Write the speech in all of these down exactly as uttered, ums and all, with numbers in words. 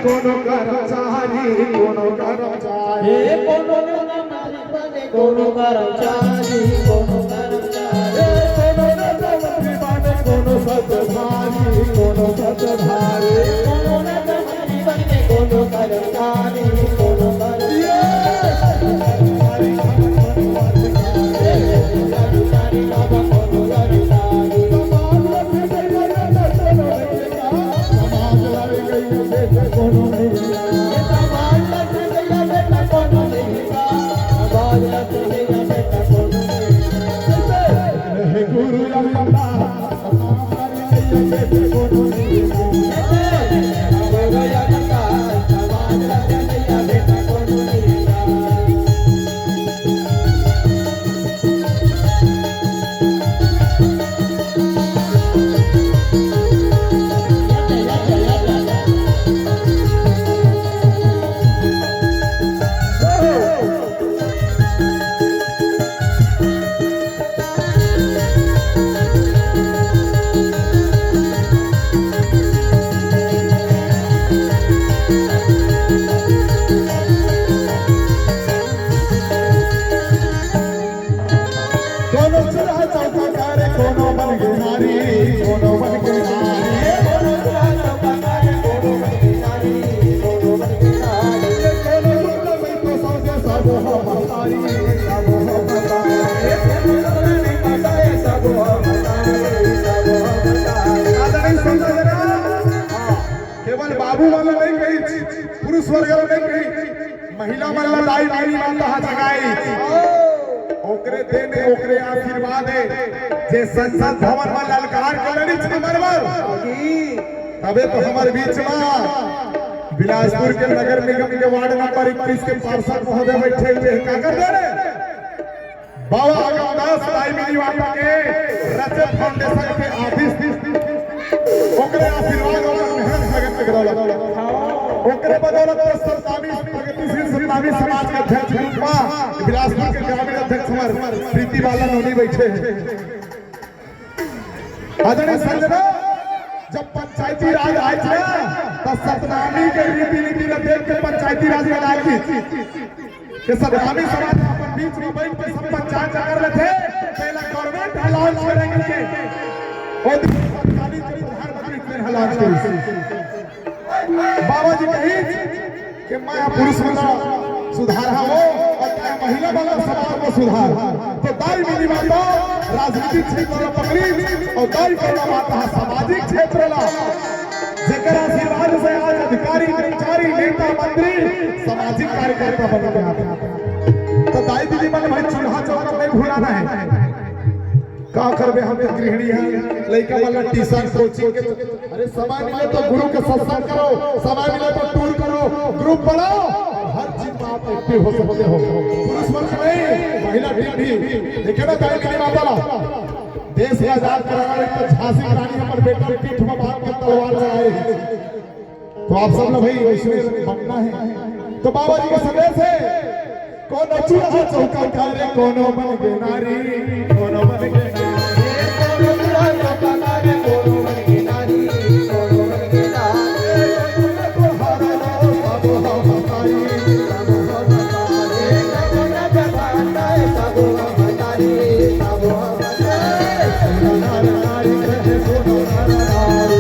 कोनो कर्मचारी, कोनो कर्मचारी। हे कोनो नेता मंत्री बने, कोनो कर्मचारी, कोनो कर्मचारी। हे कोनो नेता मंत्री बने, कोनो सत्ताधारी, कोनो सत्ताधारी। कोनो नेता मंत्री बने, कोनो कर्मचारी, कोनो कर्मचारी। कोनो चूल्हा चौका करे, कोनो बन के नारी, कोनो बन के नारी। कोनो चूल्हा चौका करे, कोनो बन के नारी, कोनो बन के नारी। कोनो चूल्हा में तो सौदे सब हो मतारी, सब हो मतारी। कोनो चूल्हा में तो सौदे सब हो मतारी, सब हो मतारी। आदरणीय संत जन, केवल बाबू मन ला नहीं कही, पुरुष वर्ग ला नहीं कही, महिला मन ला दाई दीदी मन कहा जगाई। ओकरे देन हे, ओकरे आशीर्वाद हे, जे संसद भवन में ललकार के लड़ी छमर बर। तबे तो हमर बीच में बिलासपुर के नगर निगम के वार्ड नंबर इक्कीस के पार्षद महोदय बैठे हुए हैं। का कर दे रहे? बाबा आगम दास दाई मिनी माता के रचे फाउंडेशन के आदि, ओकरे आशीर्वाद, ओकर मेहनत, लगन के बदौलत, ओकरे बदौलत तो सत्तावीस प्रगतिशील सत्तावीस समाज के अध्यक्ष रूपमा बिलासपुर के ग्रामीण अध्यक्ष हमर प्रीति बाला नोनी बैठे हैं। आदरणीय संजना, जब पंचायती राज आइस ना, त सतनामी के रीति नीति ल देख के पंचायती राज बनाए गिस। कि सतनामी समाज अपन बीच में बैठ के सब पंचायत कर लेथे, पहला गवर्नमेंट ह लॉन्च करेंगे के। ओ दिन सरकारी के प्रधानमंत्री के ह लॉन्च करिस। बाबा जी कहिस कि मैं पुरुष मन ला सुधारहूं अउ तैं महिला मन ला समाज में सुधार। तो दाई मिनी माता राजनीतिक क्षेत्र ला पकड़ी अउ दाई मिनी माता सामाजिक क्षेत्र ला, जेकर आशीर्वाद से आज अधिकारी, कर्मचारी, नेता, मंत्री, सामाजिक कार्यकर्ता बन के आथे। तो दाई दीदी मन भाई चूल्हा चौका नहीं भुलाना है। का करबे, हम तो गृहिणी हैं, लइका वाला ट्यूशन, कोचिंग के, अरे समय मिले तो गुरु के सत्संग करो, समय मिले तो टूर करो, ग्रुप बनाओ, हर चीज में आप एक्टिव हो सकते हो। पुरुष वर्ग नहीं, महिला टीम भी। देखे ना, दाई मिनी माता ला देश के आजाद कराना रही तो झांसी की रानी हमर बेटा पीठ में बांध के तलवार चलाए। तो आप सब लोग भाई वैसे बनना है। तो बाबा जी का संदेश है, कोनो चूल्हा चौका करे, कोनो बन के नारी, कोनो बन के नारी, कोनो चूल्हा चौका करे, कोनो बन के नारी, कोनो बन के नारी।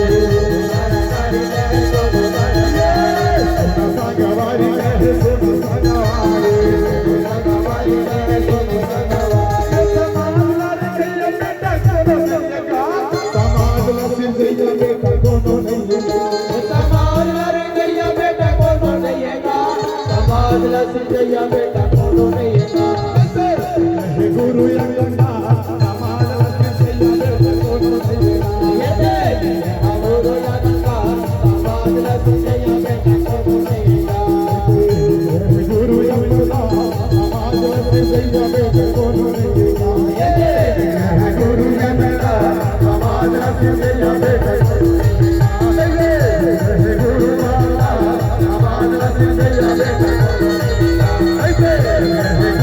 समाज ला सिरजइया बेटा कोनो नइ हे गा। समाज ला सिरजइया बेटा कोनो नइ हे गा। हे गुरु अंगना, समाज ला सिरजइया बेटा कोनो नइ हे गा। हे गुरु अंगना, समाज ला सिरजइया बेटा कोनो नइ हे गा। हे गुरु अंगना, समाज ला सिरजइया बेटा कोनो नइ हे गा। हे गुरु अंगना, समाज ला सिरजइया बेटा कोनो नइ हे गा। हे गुरु अंगना, समाज ला सिरजइया बेटा कोनो नइ हे गा।